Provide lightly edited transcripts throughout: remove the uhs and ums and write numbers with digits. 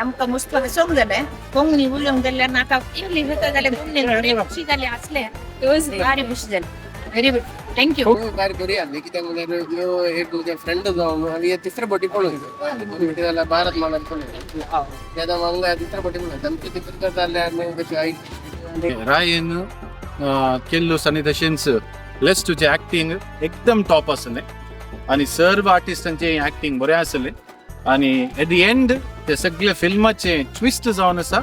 आमकां मस्त हसोंक जालें. कोंकणी उलोवंक जाल्यार नाका इंग्लीश येता जाल्यार कोंकणी खुशी जाली आसले. भारी खुशी जाली. Very good, thank you. भारी बरी आसली. कित्याक म्हणल्यार ह्यो एक म्हजे फ्रेंड जावन हांवें तिसरे बोटी पळोवन जाल्यार भारत माला पळोवन तेन्ना हांगा तिसरे बोटी पळोवन आमचे तिसरे जाल्यार आनी रायन केल्लूस आनी तशेंच लेस्टूचे एक्टिंग एकदम टॉप आसलें आनी सर्व आर्टिस्टांचे एक्टिंग बरें आसलें आनी एट the end ते सगळे फिल्माचे ट्विस्ट जावन आसा.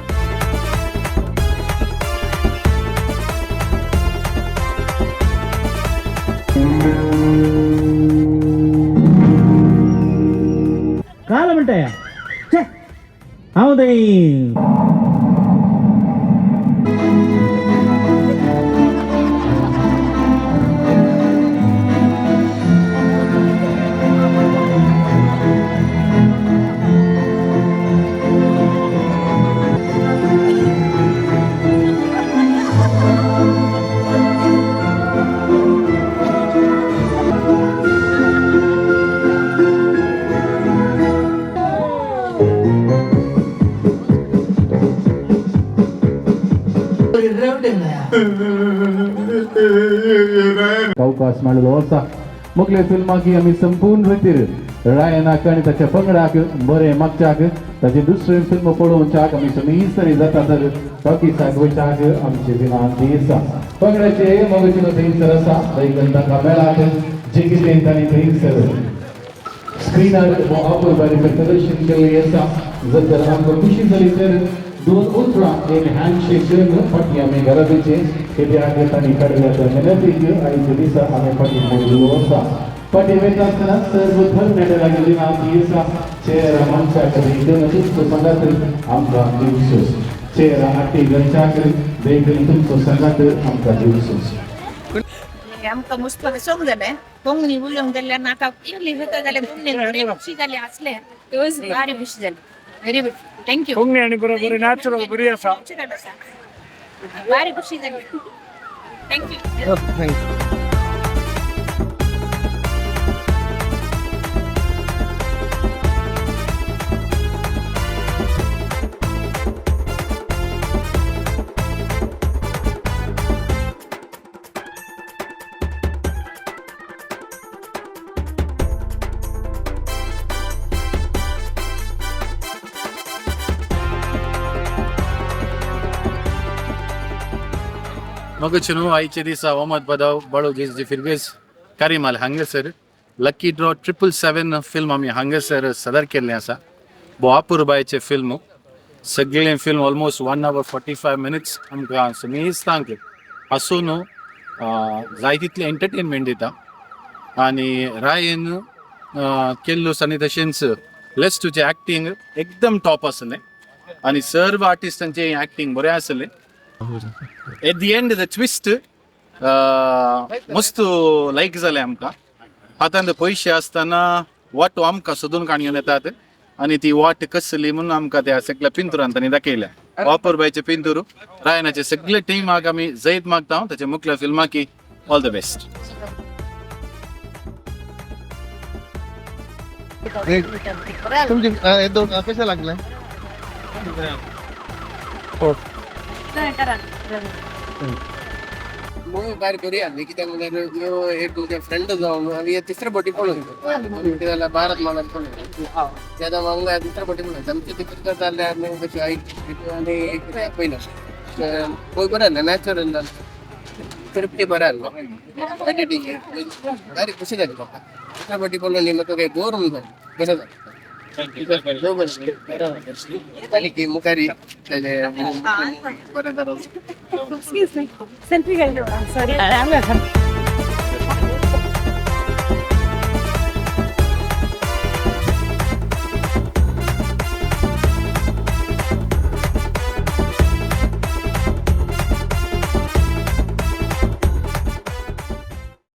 काल म्हणताय हांव थंय. अवकाश मेळिल्लो आसा. मुखले फिल्माक आमी संपूर्ण रितीर रायनाक आनी ताच्या पंगडाक बरें मागच्याक ताचें दुसरें फिल्म पळोवच्याक आमी समीस्तरी जाता तर टॉकीसाक वयच्याक आमची विनंती आसा. पंगडाचे मोगचिनो थंयसर आसा, देखून तांकां मेळात. जे कितें तांणी थंयसर स्क्रिनार हो अपुरबायेचें प्रदर्शन केल्लें आसा. जर तर आमकां खुशी जाली तर दोन उतरां एक हँडशेक करून फाटीं आमी घरा वयचें, कित्याक तांणी काडिल्ल्या त्या मेहनतीक आयच्या दिसा आमी फाटीं मोडिल्लो आसा. फाटीं वयता आसतना सर्व धर्म लागीं विनंती आसा, चेहरा मनशाक देखून तुमचो सांगात आमकां दिवचो, चेहरा आटी घरच्याक देखून तुमचो सांगात आमकां दिवचो. आमकां मस्त हसोंक जालें. कोंकणी उलोवंक जाल्यार नाका इंग्लीश येता जाल्यार कोंकणी खुशी जाली आसले. भारी खुशी जाली. Very good, thank you. Konkani आनी बरो बरी नॅचरल बरी आसा. भारी खुशी जाली. Thank you. Thank you. मगच न्हू आयचे दिसा ओमद बदाव बळो जी फिरगेज कारीमाल हांगासर लकी ड्रॉ 777 फिल्म आमी हांगासर सदर केल्लें आसा. भोव अपुरबायेचें फिल्म. सगळें फिल्म ऑलमोस्ट 1 our 45 minutes आमकां समेस्तांक हांसून जाय तितलें एंटरटेनमेंट दिता. आनी रायन केल्लूस आनी तशेंच लेस्टूचें एक्टिंग एकदम टॉप आसलें आनी सर्व आर्टिस्टांचें एक्टिंग बरें आसलें. At the end the twist मस्त लायक जालें आमकां. हातांत पयशे आसतना वाटो आमकां सोदून काडून येतात आनी ती वाट कसली म्हणून आमकां त्या सगळ्या पिंतुरान तांणी दाखयल्या. वापरबायचे पिंतूर रायनाचे सगळे टिमाक आमी जैत मागता. ताच्या मुखल्या फिल्माकी ऑल the best. तुमचे हे दोन कशें लागलें? मूवी भारी बरी आसली. कित्याक म्हणल्यार ह्यो एक म्हजे फ्रेंड जावन हांवें तिसरे बोटी पळोवन जाल्यार भारत माला पळोवन तेन्ना हांगा तिसरे बोटी पळोवन आमचे तिसरे जाल्यार कशें आनी पयलें मूवी बरें आसलें, नॅचरल तृप्ती बरें आसलो, एडिटींग भारी खुशी जाली म्हाका. तिसरे बोटी पळोवन म्हाका काही बोर जालें, बरें जालें. की मुखारी बरें जालें. Excuse me. Selfie घ्यायला. सॉरी.